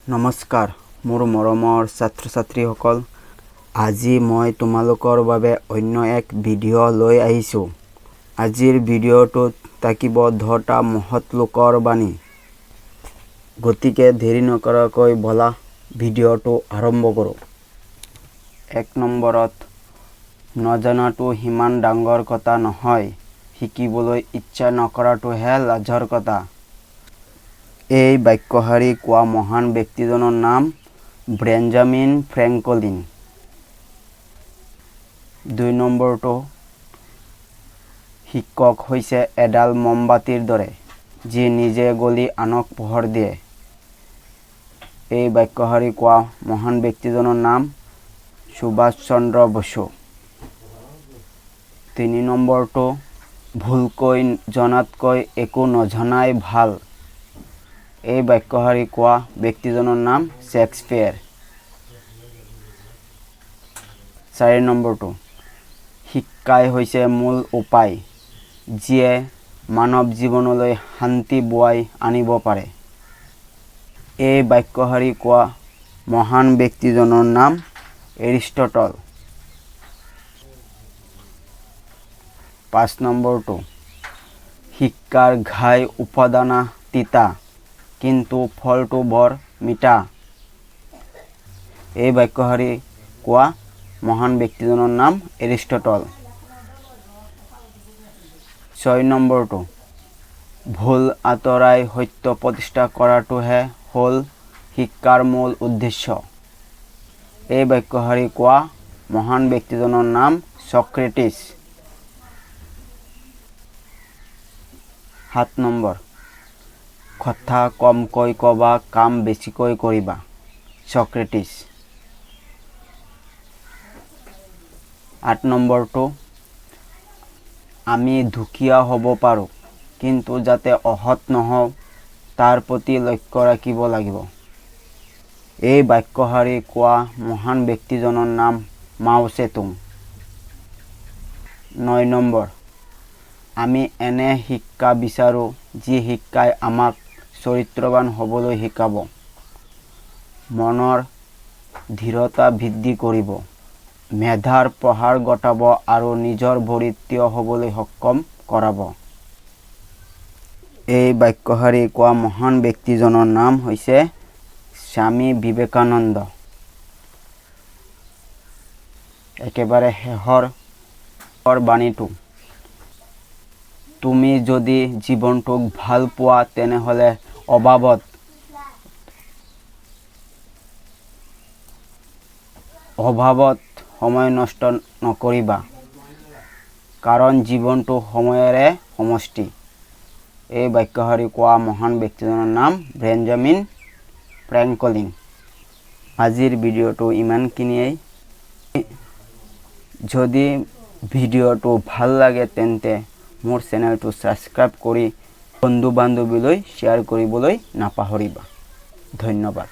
নমস্কাৰ মোৰ মৰমৰ ছাত্ৰ ছাত্ৰীসকল, আজি মই তোমালোকৰ বাবে অন্য এক ভিডিঅ' লৈ আহিছোঁ। আজিৰ ভিডিঅ'টোত থাকিব 10টা মহৎ লোকৰ বাণী। গতিকে দেৰি নকৰাকৈ ব'লা ভিডিঅ'টো আৰম্ভ কৰোঁ। 1 নম্বৰত, নজনাটো সিমান ডাঙৰ কথা নহয়, শিকিবলৈ ইচ্ছা নকৰাটোহে লাজৰ কথা। এই বাক্যশাৰী কোৱা মহান ব্যক্তিজনৰ নাম বেঞ্জামিন ফ্ৰেংকলিন। 2 নম্বৰটো, শিক্ষক হৈছে এডাল মমবাতিৰ দৰে, যি নিজে গলি আনক পোহৰ দিয়ে। এই বাক্যশাৰী কোৱা মহান ব্যক্তিজনৰ নাম সুভাষ চন্দ্ৰ বসু। 3 নম্বৰটো, ভুলকৈ জনাতকৈ একো নজনাই ভাল। এই বাক্যশাৰী কোৱা ব্যক্তিজনৰ নাম শ্বেক্সপিয়েৰ। 4 নম্বৰটো, শিক্ষাই হৈছে মূল উপায় যিয়ে মানৱ জীৱনলৈ শান্তি বোৱাই আনিব পাৰে। এই বাক্যশাৰী কোৱা মহান ব্যক্তিজনৰ নাম এৰিষ্টটল। 5 নম্বৰটো, শিক্ষাৰ ঘাই উপাদান তিতা, কিন্তু ফলটো বৰ মিঠা। এই বাক্যশাৰী কোৱা মহান ব্যক্তিজনৰ নাম এৰিষ্টটল। 6 নম্বৰটো, ভুল আঁতৰাই সত্য প্ৰতিষ্ঠা কৰাটোহে হ'ল শিক্ষাৰ মূল উদ্দেশ্য। এই বাক্যশাৰী কোৱা মহান ব্যক্তিজনৰ নাম চক্ৰেটিছ। 7 নম্বৰ, কথা কমকৈ ক'বা, কাম বেছিকৈ কৰিবা। চক্ৰেটিছ। 8 নম্বৰটো, আমি দুখীয়া হ'ব পাৰোঁ, কিন্তু যাতে অসৎ নহওঁ তাৰ প্ৰতি লক্ষ্য ৰাখিব লাগিব। এই বাক্যশাৰী কোৱা মহান ব্যক্তিজনৰ নাম মাও চেতুং। 9 নম্বৰ, আমি এনে শিক্ষা বিচাৰোঁ যি শিক্ষাই আমাক চৰিত্ৰবান হ'বলৈ শিকাব, মনৰ দৃঢ়তা বৃদ্ধি কৰিব, মেধাৰ প্ৰসাৰ ঘটাব আৰু নিজৰ ভৰিত থিয় হ'বলৈ সক্ষম কৰাব। এই বাক্যশাৰী কোৱা মহান ব্যক্তিজনৰ নাম হৈছে স্বামী বিবেকানন্দ। একেবাৰে শেষৰ বাণীটো, তুমি যদি জীৱনটোক ভাল পোৱা তেনেহ'লে অভাৱত সময় নষ্ট নকৰিবা, কাৰণ জীৱনটো সময়ৰে সমষ্টি। এই বাক্যশাৰী কোৱা মহান ব্যক্তিজনৰ নাম বেঞ্জামিন ফ্ৰেংকলিন। আজিৰ ভিডিঅ'টো ইমানখিনিয়েই। যদি ভিডিঅ'টো ভাল লাগে তেন্তে মোৰ চেনেলটো ছাবস্ক্ৰাইব কৰি বন্ধু বান্ধৱীলৈ শ্বেয়াৰ কৰিবলৈ নাপাহৰিবা। ধন্যবাদ।